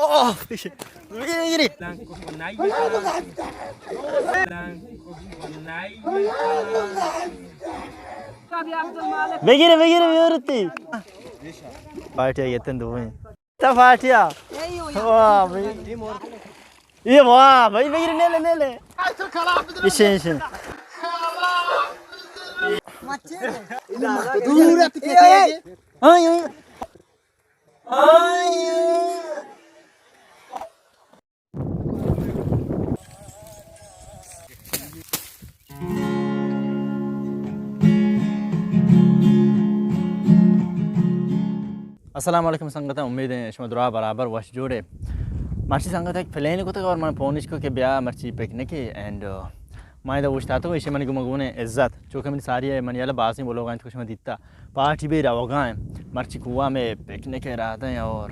اوہ، بگیرے، بگیرے۔ بگیرے، بگیرے، بگیرے۔ پارٹی آئی اتن دو ہیں۔ تا پارٹی آ۔ واہ بھائی۔ یہ واہ بھائی، بگیرے، نیلے، نیلے۔ اسے، اسے۔ ہاں، یہ۔ السلام علیکم سنگتاں، امید ایں شما درا برابر وش جوڑے۔ مرچی سنگت یک پلان کتگ اور من فون اش کو کہ بیا مرچی پکنک اے اینڈ، آ، ما ادا اوشتاتگ، ایشی منی گما گونے عزت، چونکہ منی ساری اے، منی یلا بازیں بلوگاں تو شما دیتا۔ پارٹی بے روگا ایں، مرچی کوہ میں پکنک ارادہ ایں اور،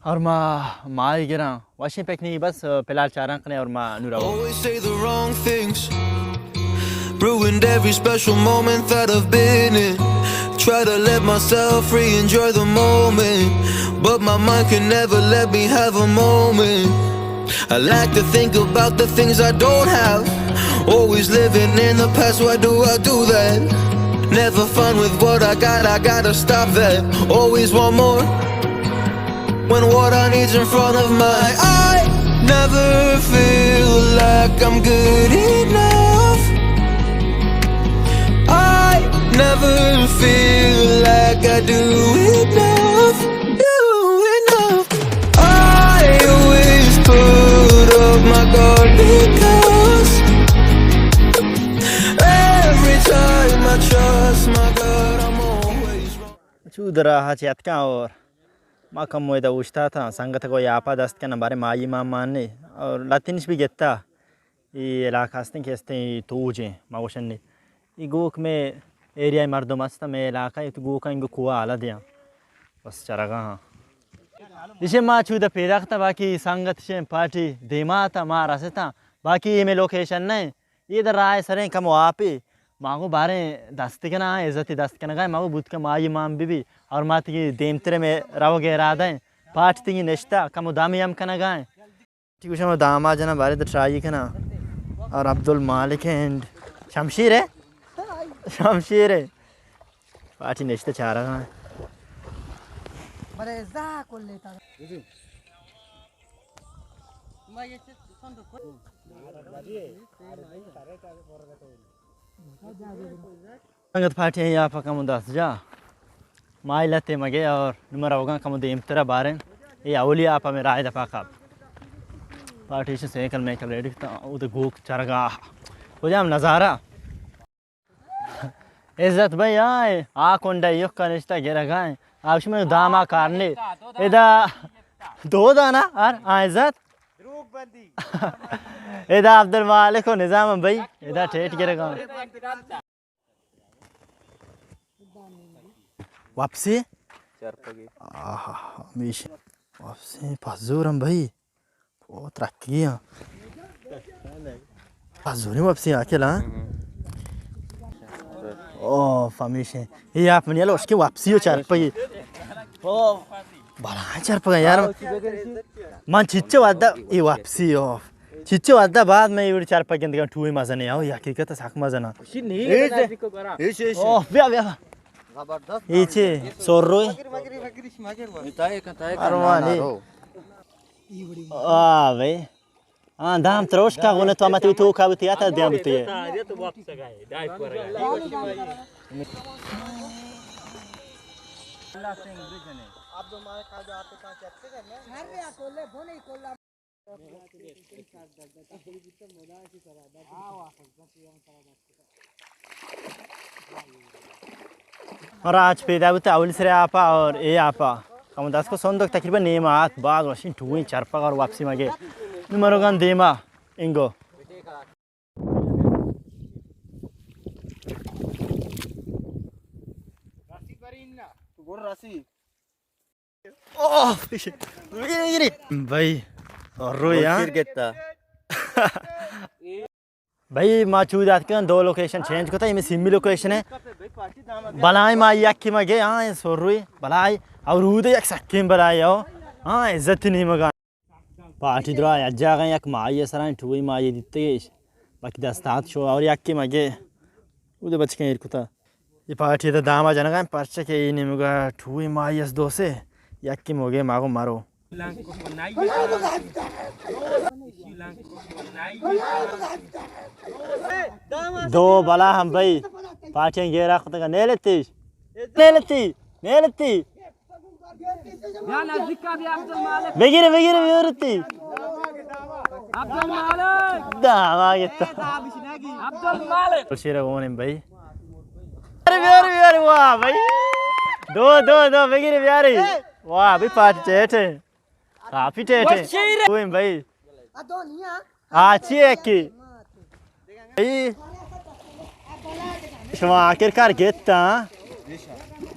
اور ما ماہی گراں، وشیں پکنک بس، آ، پلال چاراں کنے اور ما نورا۔ Always say the wrong things. Ruined every special moment that I've been in. Try to let myself free, enjoy the moment. But my mind can never let me have a moment. I like to think about the things I don't have. Always living in the past, why do I do that? Never fine with what I got, I gotta stop that. Always want more. When what I need's in front of my eye, never feel like I'm good enough. I never feel like I do enough, do enough. I always put up my guard because every time I trust my gut, I'm always wrong. چو دراہ چہ اتکاں اور ما کمو ادا اوشتاتاں، سنگت کو یاپا دست کناں، بارے مائی مان مان نے اور لاتینش بھی گتا۔ اے علاقہ ہستیں کہ ہستیں توجیں، ما گوشن نے۔ اے گوک میں ایریا مردم ہستاں، میں علاقہ اے تو گوکاں انگو کوا حالا دیاں۔ بس چرگا ہاں۔ اسے ما چودا پیدا کتا، باقی سنگت شیں پارٹی دیما تا ما رستا، باقی اے میں لوکیشن نہیں۔ اے در رائے سریں کم و آپی، ماگو باریں دست کناں، عزتی دست کنگا، ماگو بوت کہ مائی مان بی بی، اور ما تیگی دیمتر میں روگ ارادہ ہیں، پارٹ تیگی نشتا، کم و دامی ہم کنگا ہیں۔ ٹھیک ہے، شما داما جنا بارے تو ٹرائی کنا، اور عبدالمالک اینڈ شمشیر ہے، شمشیر ہے۔ پارٹی نشتہ چارگا ہیں۔ سنگت پارٹی ہیں یا پا کم دست جا۔ مائی لتے مگے اور نمر اوگاں کم دیمترا باریں۔ اے اولی آپ ہمیں رائے دپا کپ۔ پارٹی سے سائیکل میکل ریڈی کتا، او دے گوک چرگا۔ کجام نظارہ؟ عزت بھائی، آئے، آ کنڈا یکا نشتا گرگا ہیں۔ آ شمے داما کارنے۔ ادا دو دانا، ہر، آ عزت۔ ادا عبدالمالک و نظام بھائی، ادا ٹیٹ گرگا۔ واپسی؟ آہا، ہمیش۔ واپسی پس زورم بھائی۔ او ترکی ہاں۔ پس زوری واپسی آکل ہاں۔ او فمیش ہے۔ یہ آپ منی الو اس کے واپسی ہو چار پگی۔ او بلا چار پگا یار۔ من چچے ودا یہ واپسی ہو۔ چچے ودا بعد میں یہ چار پگی اندگا ٹوئی مزہ نہیں آؤ، یہ حقیقت ہے، ساک مزہ نہ۔ او بیا بیا۔ یہ چے سور روئے۔ ارمانی۔ آ بھائی۔ ہاں، دام تروش کا گونے تو مت تو کا بتی آتا دیاں بتی ہے۔ مارا آج پیدا بوتا اولی سرے آپا اور اے آپا۔ کم دست کو سندوک تقریباً نیم آت باز وشین ٹوئیں چرپگ اور واپسی مگے۔ نو مرو گان دیما انگو۔ اوہ، بھائی، اور روی، ہاں؟ بھائی، ما چود آتکن دو لوکیشن چینج کتا، یہ سیمی لوکیشن ہے۔ بلائیں ما یکی ما گئے، ہاں، سوروی، بلائیں، اور رود یک سکین بلائیں، ہاں، عزت نہیں مگا۔ پارٹی درا یک جاگہ یک ماہی سرا ٹوئی ماہی دیتگیش۔ باقی دستات شو اور یکی مگے اودے بچکیں ایر کتا۔ اے پارٹی دا داما جنگا، پرچہ کہ اے نیمگا ٹوئی ماہی اس دو سے، یکی موگے ماگو مرو۔ دو بلا ہم بھائی پارٹیاں گیرا کتگا، نیلتی، نیلتی، نیلتی۔ بیا نزدیکا بیا عبدالمالک۔ بگیر، بگیر، بگیر تی۔ عبدالمالک۔ دا، آ گتا۔ عبدالمالک۔ شیر گونیں بھائی۔ ارے بیار، بیار، واہ بھائی۔ دو، دو، دو، بگیر بیاری۔ واہ بھائی، پارٹی ٹیٹ ہے۔ کافی ٹیٹ ہے۔ وہ شیر۔ کوئی بھائی۔ آ، چی ہے کہ؟ اے، شما آخر کار گیتا، ہاں؟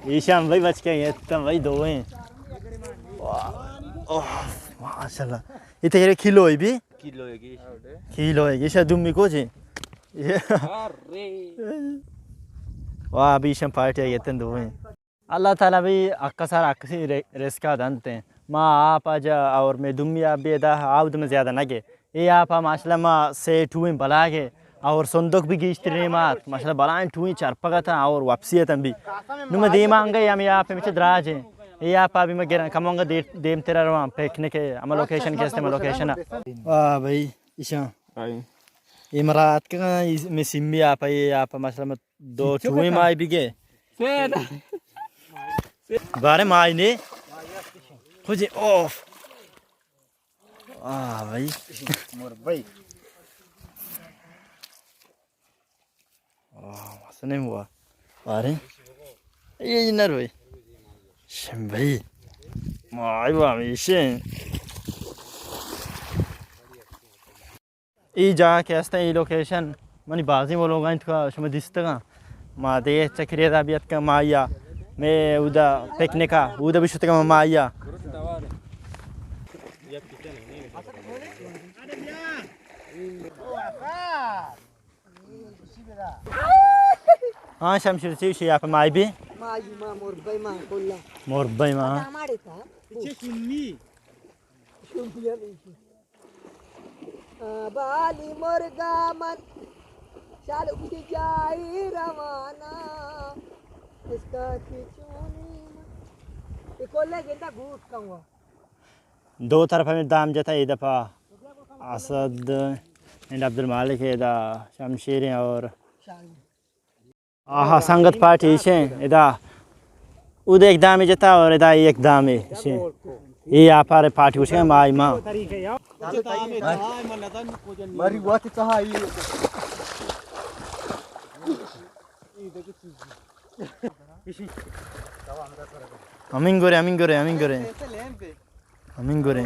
ایشان بھائی بچ کے گیتا، بھائی دوئیں۔ واہ، اوہ، ماشاءاللہ۔ یہ تو یہ کلو ہے بھی؟ کلو ہے گی۔ کلو ہے گی، شاید دومی کو جی۔ ارے۔ واہ، ابھی ایشان پارٹی گیتا دوئیں۔ اللہ تعالیٰ بھی اکثر اکثر رزقا دنت ہیں۔ ما آپ آ جا اور میں دمی آپ بھی ادا آود میں زیادہ نہ گے۔ اے آپ آ ماشاءاللہ ما سے ٹوئیں بلاگے اور صندوق بھی گیشتر نیمات۔ ماشاءاللہ بلائیں ٹوئیں چرپگا تھا اور واپسی تھا بھی۔ نو میں دیما انگے ہمیں آپ مچ دراج ہیں۔ اے آپ آ بھی میں گران کمونگا دیر، دیم تیرا روان پکنک ہے۔ ہم لوکیشن کیسے میں لوکیشن ہے۔ واہ بھائی، ایشان۔ بھائی۔ امارات کا میں سمی آپ آ، یہ آپ آ ماشاءاللہ دو چوئیں مائی بگے۔ بارے مائی نے۔ خوشی اوف۔ آہ بھائی۔ مور بھائی۔ آہ، مسنے ہوا۔ بارے۔ یہ نہ روئے۔ شم بھائی۔ مائی وا ہمیشہ۔ اے جاگہ کہ ہستیں، اے لوکیشن منی بازیں ولوگاں انت کہ شما دیستگاں۔ ما دگہ چکرے ادا بیتکاں، ما آیا میں اودا پکنکا اودا بھی شتگاں، ما آیا۔ ہاں، شمشیر چی شی آپ مائی بھی؟ مائی ما مربئی ما کلا۔ مربئی ما۔ ہمارے تھا۔ پیچھے سنی۔ سنی ہے پیچھے۔ آ، بالی مرگا من شال اٹھ جائی روانہ، اس کا کہ چونی من۔ یہ کلے گندا گوٹ کم ہوا۔ دو طرف ہمیں دام جتا، اے دفعہ اسد اینڈ عبدالمالک ہے، ادا شمشیر ہیں اور آہا، سنگت پارٹی ایشیں، ادا اود ایک دامے جتا اور ادا ایک دامے ایشیں۔ اے آپار پارٹی گوشیں مائی ماں۔ مری وقت کہا یہ۔ ہمین گورے، ہمین گورے، ہمین گورے۔ ہمین گورے۔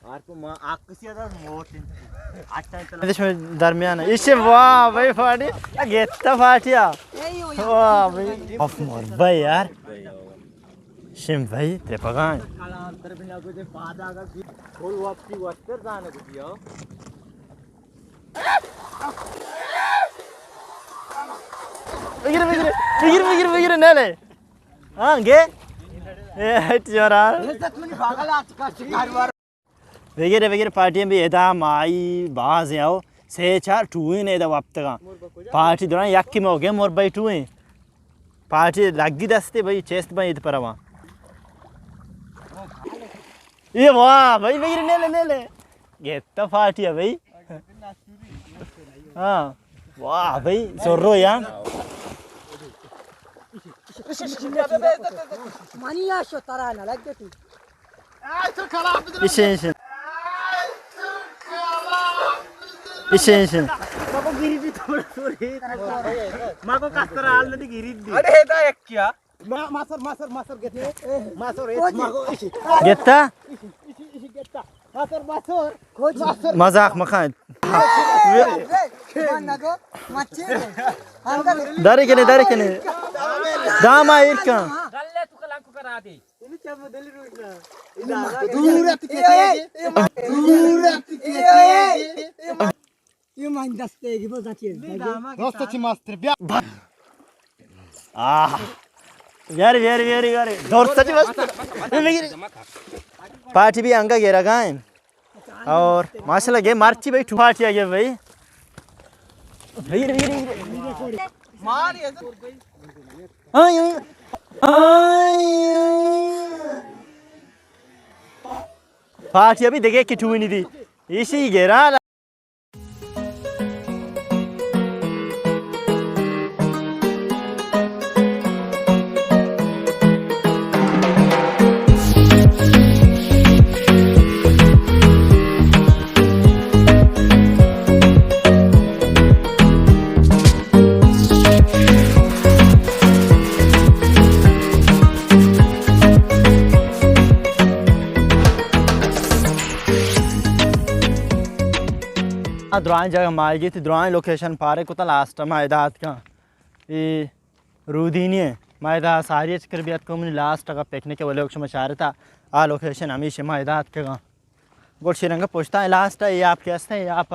آر کو ما آکسی ادا موت انت۔ اٹھا انت۔ درمیان ایشی۔ واہ بھائی پارٹی۔ گیتا پارٹیا۔ واہ بھائی۔ اف مور بھائی یار۔ شم بھائی ترپگان۔ بگیر، بگیر، بگیر، بگیر، نہ لے۔ ہاں، گے؟ اے، ہٹ جورا۔ بگیر، بگیر، پارٹی بھی ادا مائی باز ہیں، او سے چار ٹوئیں ادا وپتگاں۔ پارٹی دوران یکی موگے مور بھائی ٹوئیں۔ پارٹی لگی دستے بھائی، چیست بھائی، اد پر وہاں۔ اے واہ بھائی، بگیر، نیلے، نیلے۔ گیتا پارٹی ہے بھائی۔ ہاں۔ واہ بھائی، زورو یا۔ منی آشو ترا نہ لگتی۔ ایشے، ایشے۔ ایشے، ایشے۔ ماگو گری دی تھوڑا سوری۔ ماگو کستر حال نہیں گری دی۔ ارے دا یک کیا؟ ما-، ماسر، ماسر، ماسر گتے۔ ماسر ایت، ماگو ایشی۔ گتا؟ ایشی، ایشی، ایشی گتا۔ ماسر، ماسر۔ ماسر۔ مذاق مکن۔ داری کنے، داری کنے۔ داما ایر کن۔ دورت کے۔ دورت کے۔ یہ من دستے کی بہت اچھی ہے۔ دوست اچھی ماسٹر بیا۔ آہ۔ یار، یار، یار، یار۔ دور سچ بس۔ پارٹی بھی انگا گرگا ہیں۔ اور ماشاءاللہ گے مرچی بھائی، ٹو پارٹی آ گیا بھائی۔ بھائی، بھائی، بھائی۔ آئیں، آئیں، آئیں۔ پارٹی ابھی دیکھے کٹھو نہیں دی۔ اسی گرا۔ آ درائیں جگہ ما آئی گی تھی، درائیں لوکیشن پارے کتا، لاسٹ ما ادا اتکاں۔ اے رودینی ہے۔ ما ادا ساری چکر بیات کو منی لاسٹ اگا پکنک ولوگ شما چارتا، آ لوکیشن ہمیشہ ما ادا اتکگاں۔ گڑ شیرنگا پشتا لاسٹ اے آپ کے استے، اے آپ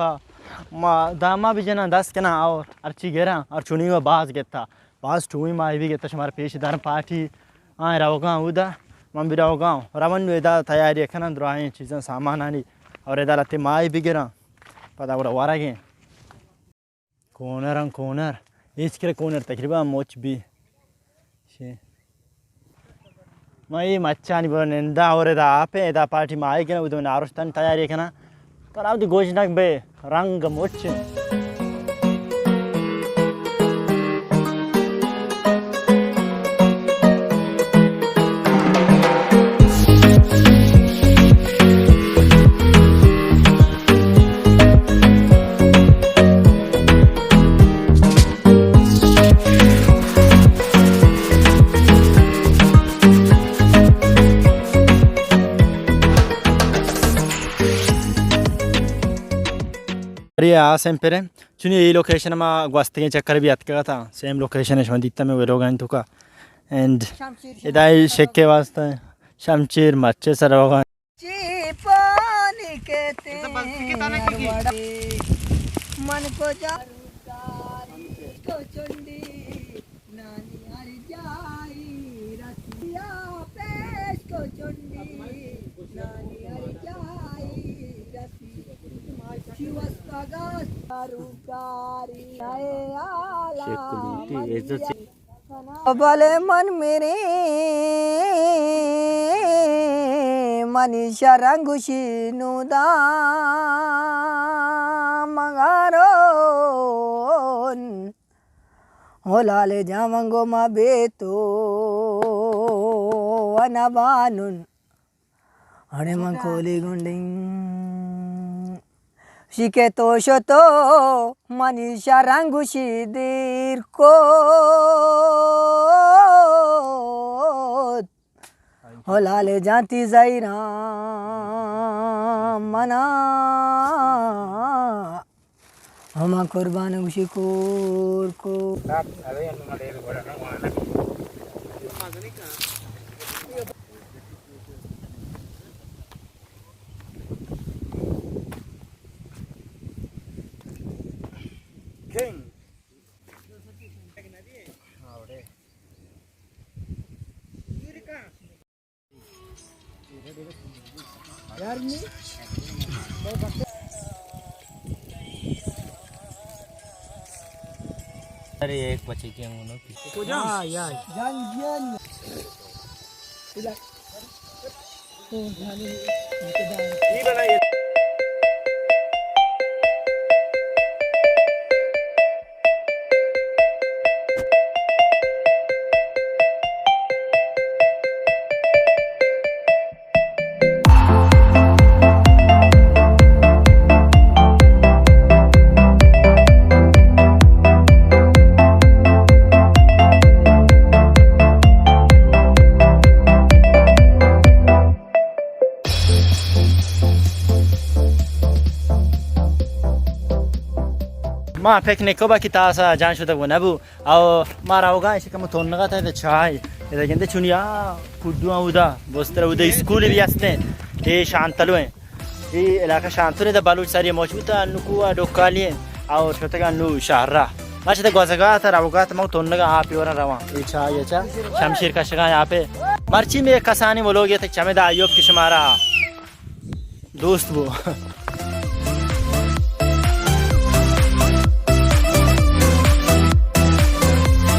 ما داما بھی جنا دست کنا اور ہرچی گرا اور چنی و باز گتا، باز ٹوئی ما بھی گتا شمار پیش دار پارٹی۔ آئیں روگاں اودا، من بھی روگاں۔ رون نو ادا تیاری کنن، درائیں چیزاں سامانانی اور ادا لتے مائی بگراں، پدا گڑا ورگیں۔ کونر ہم کونر، ہچ کرے کونر تقریباً مچ بی۔ شے۔ ما اے مچانی برو نندا اور ادا آپے، ادا پارٹی مائی کنن، ادا نارشتن تیاری کنن۔ پر آودی گوشنک بے رنگ مچ۔ ارے آ سیم پرے۔ چونی اے لوکیشن ما گوستگیں چکر بھی اتکگا تھا، سیم لوکیشن شما دیتا میں ویلوگ ہیں تو کا۔ اینڈ ادا شکے واسطہ شمشیر مچے سر ہوگا۔ چی پانی کے تین وڑے من کو جا کو چنڈی نانی ہر جائی رسیا پیش کو چنڈی نانی ہر جائی رسی چی وستا گاس روکاری اے آلا بلے من میرے منی شرنگ شینو دا مگارون ہو لال جاونگو ما بے تو انا بانون۔ اڑے من کولی گنڈیں شکے تو شتو منی شرنگ شی دیر کو۔ ہو لال جان تی زہیراں منا ہما قربان گوشی کور کو۔ کنگ۔ ارے ایک بچے کے ہوں نا۔ کجا؟ ہاں، یار۔ جان، جان۔ ما پکنک کو باقی تاسا جان شدگ و نبو۔ او ما روگا اش کم تونگا تا چاہ۔ ادا گندے چونیا کڈو اودا بستر اودا اسکول بھی ہستے۔ اے شانتلو ہیں۔ اے علاقہ شانتلو ہے، دا بلوچ ساری موجود ہے، انو کو ڈوکالی ہیں۔ اور شتگا انو شہر را۔ ما چہ گوزگا تا روگا تا، ما تنگا آپی ورا رواں۔ اے چا، اے چا؟ شمشیر کشگا آپے۔ مرچی میں کسانی ولوگے تک چمے دا ایوب کہ شمارا دوست بو۔